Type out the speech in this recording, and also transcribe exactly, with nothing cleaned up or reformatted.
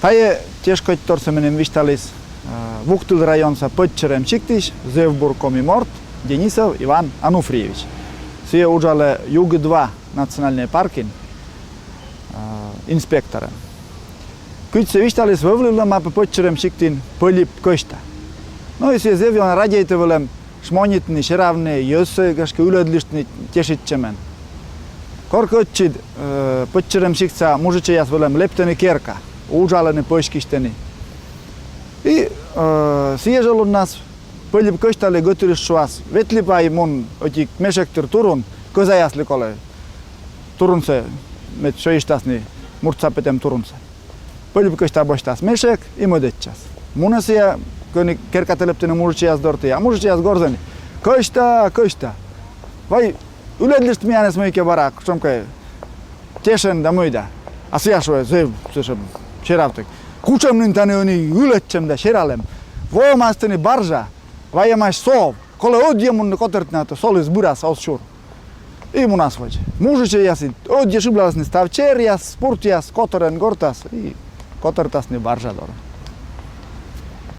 Тайӧ тешкодьторсӧ меным висьталіс, э, Вуктыл районса Пӧччерӧм сиктысь зэв бур коми морт Денисов Иван Ануфриевич. Сійӧ уджалӧ Югы-два национальнӧй паркын, э, инспекторӧн. Кыдз сійӧ висьталіс, вӧвлывлӧма пӧ Пӧччерӧм сиктын пӧльыб кӧсьта. Но и сійӧ зэв ёна радейтӧ вӧлӧм шмонитны, серавны, йӧзсӧ, гашкӧ, ылӧдлыштны тешитчӧмӧн. Коркӧ ӧтчыд, э, Пӧччерӧм сиктса мужичӧйяс вӧлӧм лэптӧны керка, уджалӧны, пӧсь кисьтӧны. И, э, сійӧ жӧ луннас пӧльыб кӧсьталӧ, гӧтырыс шуас: «Ветлы пӧ ай мун ӧтик мешӧктыр турун, кӧзаяслы колӧ. Турунсӧ, мед сёйыштасны муртса петӧм турунсӧ». Пӧльыб кӧсьта босьтас мешӧк и мӧдӧдчас. Мунӧ сійӧ, кӧні керкатӧ лэптӧны мужичӧйяс дорті, а мужичӧйяс горзӧны: «Кӧсьта, кӧсьта. Вай ылӧдлышт миянӧс мыйкӧ бара, кутшӧмкӧ тешӧн да мый да». А сійӧ шуӧ зэв сэтшӧм серавтӧг: «Кутшӧм нин тані ӧні ылӧдчӧм да сералӧм. Воӧмаӧсь тані баржа, вайӧмаӧсь сов. Колӧ ӧдйӧ мунны котӧртны, а то солыс бырас оз сюр». И мунас водзӧ. Мужичӧйяс и ӧдйӧ шыблаласны став черъяс, пуртъяс котӧрӧн гортас и котӧртасны баржа дорӧ.